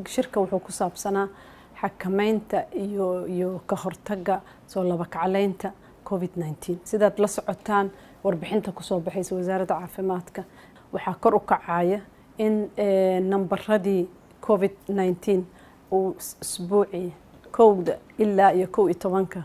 Shirka wuxuu ku saabsanaa xakameynta iyo ka hortagga soo labakacleynta COVID-19. Sidaad la socotaan warbixinta kusoo baxaysa wasaaradda caafimaadka, waxaa kor u kacaya in nambaradii COVID-19 uu isbuucii 1da ilaa iyo 11-ka,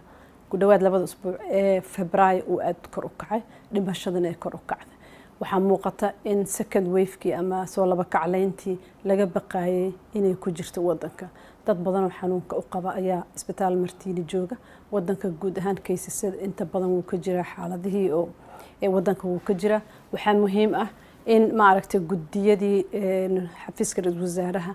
ku dhawaad 2da usbuuc ee Febraayo, uu aada kor u kacay, dhimashadana ay kor u kacday. Waxaa muuqata in second wavekii ama soo laba kacleyntii laga baqaayay inay ku jirto wadanka. Dad badan oo xanuunka u qaba ayaa isbitaal Martiini jooga. Wadanka guud ahaan kaysasada inta badan wuu ka jiraa, xaaladihii oo wadanka wuu ka jiraa. Waxaa muhiim ah in maaragtay guddiyadii xafiiska ra-iisul wasaaraha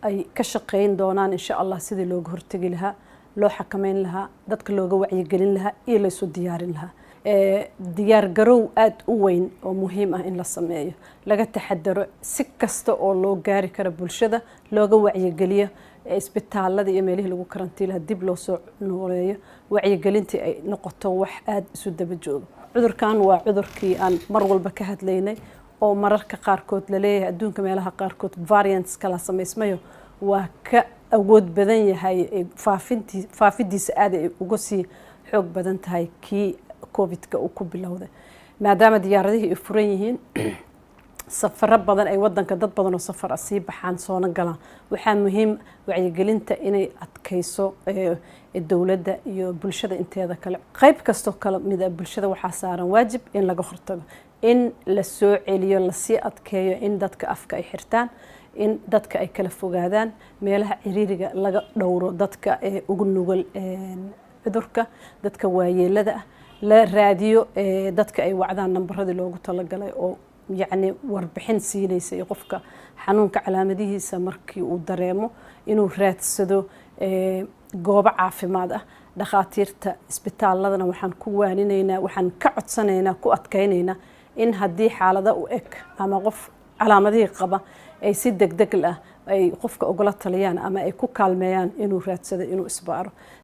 ay ka shaqeyn doonaan, insha Allah, sidii looga hortegi lahaa, loo xakameyn lahaa, dadka looga wacyigelin lahaa iyo laysu diyaarin lahaa. Diyaar garow aada u weyn oo muhiim ah in la sameeyo, laga taxadaro si kasta oo loo gaari karo bulshada, looga wacyigeliyo, isbitaalada iyo meelihii lagu karantiilaha dib loo soo nooleeyo, wacyigelintii ay noqoto wax aada isu daba jooga. Cudurkan waa cudurkii aan mar walba ka hadlaynay oo mararka qaarkood laleeyahay adduunka meelaha qaarkood variants kala samaysmayo, waa ka awood badan yahay, faafintii faafidiisa aada ay uga sii xoog badan tahay kii COVID-ka uu ku bilowday. Maadaama diyaaradihii ay furan yihiin, safaro badan ay wadanka dad badan oo safar ah sii baxaan soona galaan, waxaa muhiim wacyigelinta inay adkayso dowladda iyo bulshada inteeda kale. Qayb kastoo kala mid a bulshada waxaa saaran waajib in laga hortago, in la soo celiyo, lasii adkeeyo in dadka afka ay xirtaan, in dadka ay kala fogaadaan, meelaha ciriiriga laga dhowro, dadka ugu nugul cudurka, dadka waayeelada ah, la raadiyo dadka ay wacdaan nambaradii loogu talagalay oo yacni warbixin siinaysa, iyo qofka xanuunka calaamadihiisa markii uu dareemo inuu raadsado goobo caafimaad ah. Dhakhaatiirta isbitaaladana waxaan ku waaninaynaa, waxaan ka codsanaynaa, ku adkaynaynaa in haddii xaalado u eg ama qof calaamadihii qaba ay si deg deg ah ay qofka ugula taliyaan ama ay ku kaalmeeyaan inuu raadsado, inuu isbaaro.